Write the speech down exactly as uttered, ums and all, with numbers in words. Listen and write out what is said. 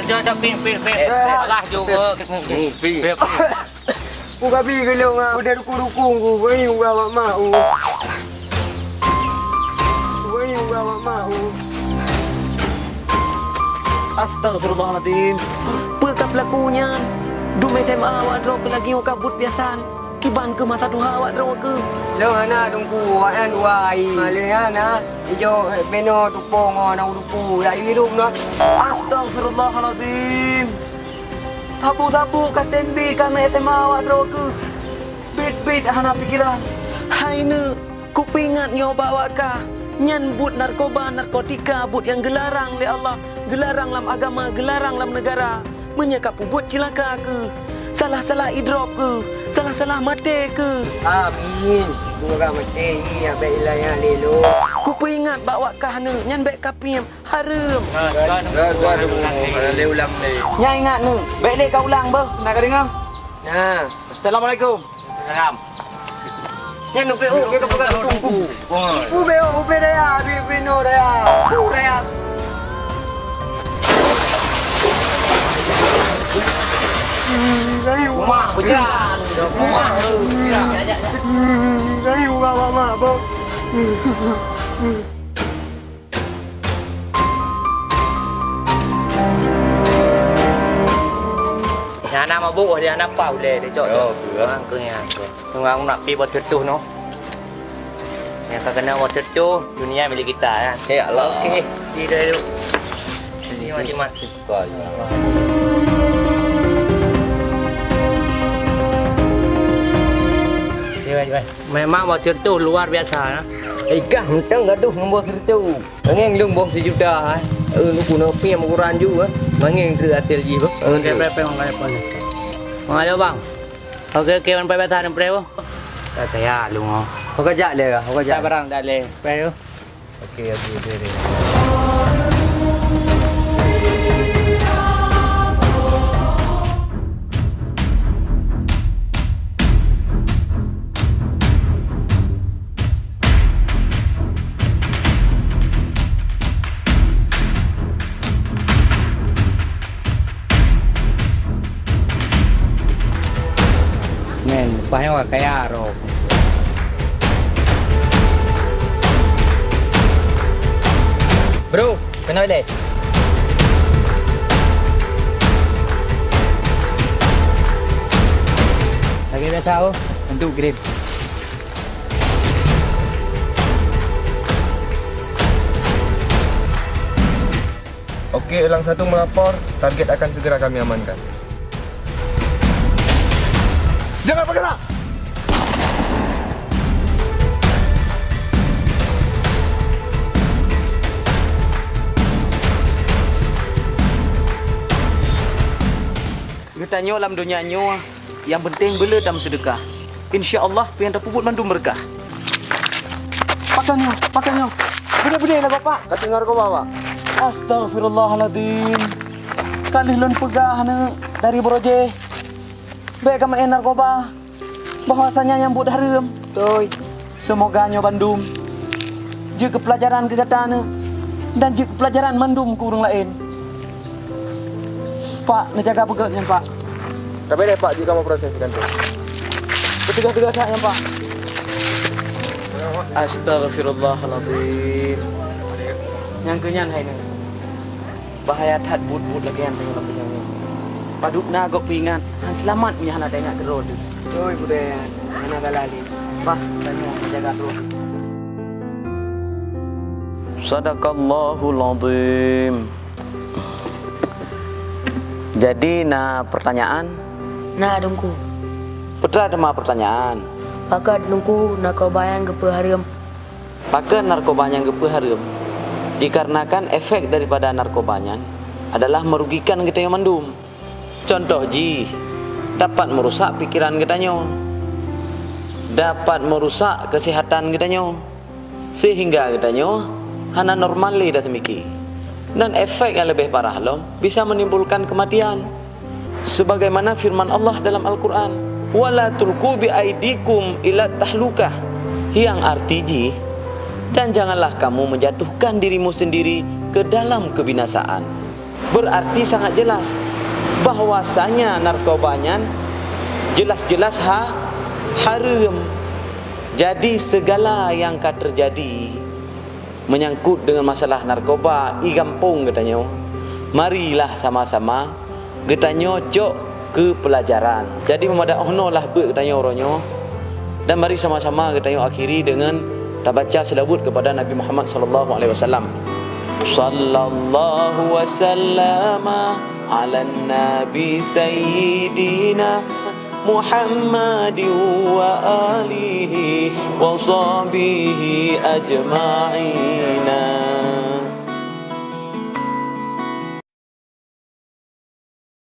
Jom, jom, ping, ping, ping. Eh, eh. Alah, jom. Ping. Ping, ping. Ku kabi geulong ah, udah dukung-dukung ku, beuh, udah mak mak u. Beuh, udah mak mak u. Astagfirullahaladzim. Peue ka peulaku nyan? Dum S M A awak droe keu lagèe nyoe ka buet biasa. Kiban keu masa tuha awak droe keu? Lôn hana teungku, awaknyan dua hai. Malèe hana, ijok beno tupo ngon aneuk duku, ya hidup na. Astagfirullahaladzim. Sabu-sabu ka tembi ka meuet S M A awak droe keuh. Bit-bit hana pikeran. Hai neuk, kupeuingat nyoe bak awak kah, nyan buet narkoba, narkotika, buet nyang geularang lé Allah, geularang lam agama, geularang lam neugara. Meunyoe ka peubuet cilaka keuh, salah-salah idrop keuh, salah-salah maté keuh. Amin. Dua maté ni abéh ilayah lé lôn. Kupeuingat bak awak kah neuk, nyan bèk kapiep, hareuem. Gadu, gadu, hana lé ulang lé. Nyan ingat neuk, bèk lé ka ulang beuh, na ka deungö? Nah. Assalamualaikum. Salam. Nyan ubé, ubé ka peugah teungku. Ubé, ubé daya, ubé, ubé no daya. Bu daya. Rumah hujan. Rumah hujan. Saya ulah lama, Bang. Nyang na mabuk, nyang na pa ulèe, dicok tu. Yo, betul. Orang tu nyang tu. Tengah nak pi buat sertuh noh. Nyang ka kena buat sertuh, dunia milik kita, ya. Ya Allah. Okey, di dulu. Sini masing-masing. Baik. Cuba, cuba. Memang buat sertuh luar biasa, ya. Eh, kah mentang gaduh ngon buat sertuh. Mangeng lôn boh sijuta, eh. Eh, nuku na piem ukuran ju, eh. Mangeng treuk hasil jih, boh. Eh, okey, treuk. Preh, preh, preh, preh. Makasih, Bang. Okey, okey, Bang, preh, preh, preh, boh. Ka kaya lôn, oh. Ho ka jak lé, ho ka jak. Tak barang dah lé. Preh, boh. Okey, okey, okey, okey. Men, leupah nyoe ka kaya roh. Bro, keunoe ilèe. Lagèe biasa, oh, untuk grip. Oke, Elang satu melapor, target akan segera kami amankan. Jangan bergerak! Geutanyoe lam donya nyoe, nyang peunteng beu le tameuseudekah. Insya Allah, peue nyang tapeubuet mandum beureukat. Pakon nyoe, pakon nyoe. Beudé-beudé lagoe, Pak. Ka teungoh narkoba, Pak. Astagfirullahaladzim. Ka lheueh lôn peugah, aneuk, dari baroe jéh. Bèk ka meu'en narkoba. Bahwasanya nyang buet hareuem. Beutôi. Seumoga nyoe bandum jeuet keu peulajaran keu gata, aneuk, dan jeuet keu peulajaran mandum keu ureueng laén. Pak, neujaga beugöt nyan, Pak. Tapi deh, Pak, jika mau proses gantung. Beuteugas-teugas that nyan, Pak. Astagfirullahaladzim. Nyang keu nyan hai nyoe. Bahaya that buet-buet lagèe nyan tanyoe lam donya nyoe. Padub na gob peuingat, han seulamat meunyo hana taingat keudroe teuh. Beutôi, Gurèe, hana galak lé. Bah, tanyoe jaga droe. Sadaqallahul azim. Jadi na pertanyaan? Na, Teungku. Peue teuma pertanyaan? Pakon Teungku narkoba nyan geupeuhareuem? Pakon narkoba nyan geupeuhareuem? Dikarenakan efek daripada narkoba nyan adalah merugikan geutanyoe mandum. Contoh jih, dapat meurusak pikeran geutanyoe, dapat meurusak keusihatan geutanyoe, sehingga geutanyoe hana normal lé daseumiké. Dan efek nyang leubeh parah lom bisa menimbulkan keumatian. Sebagaimana firman Allah dalam Al-Quran, "Wa la tulqu bi aidikum ila tahlukah," yang arti jih, "Dan janganlah kamu menjatuhkan dirimu sendiri ke dalam kebinasaan." Berarti sangat jelas bahwasanya narkoba nyan jelas-jelas ha-, hareuem. Jadi segala yang ka terjadi menyangkut dengan masalah narkoba i gampông geutanyoe, marilah sama-sama geutanyoe cok keu peulajaran. Jadi meumada 'oh noe lah beuet geutanyoe uroe nyoe, dan mari sama-sama geutanyoe akhiri deungon tabaca seulaweuet kepada Nabi Muhammad sallallahu alaihi wasallam. Sallallahu wasallama ala nabi sayyidina Muhammadin wa alihi wa sahbihi ajma'ina.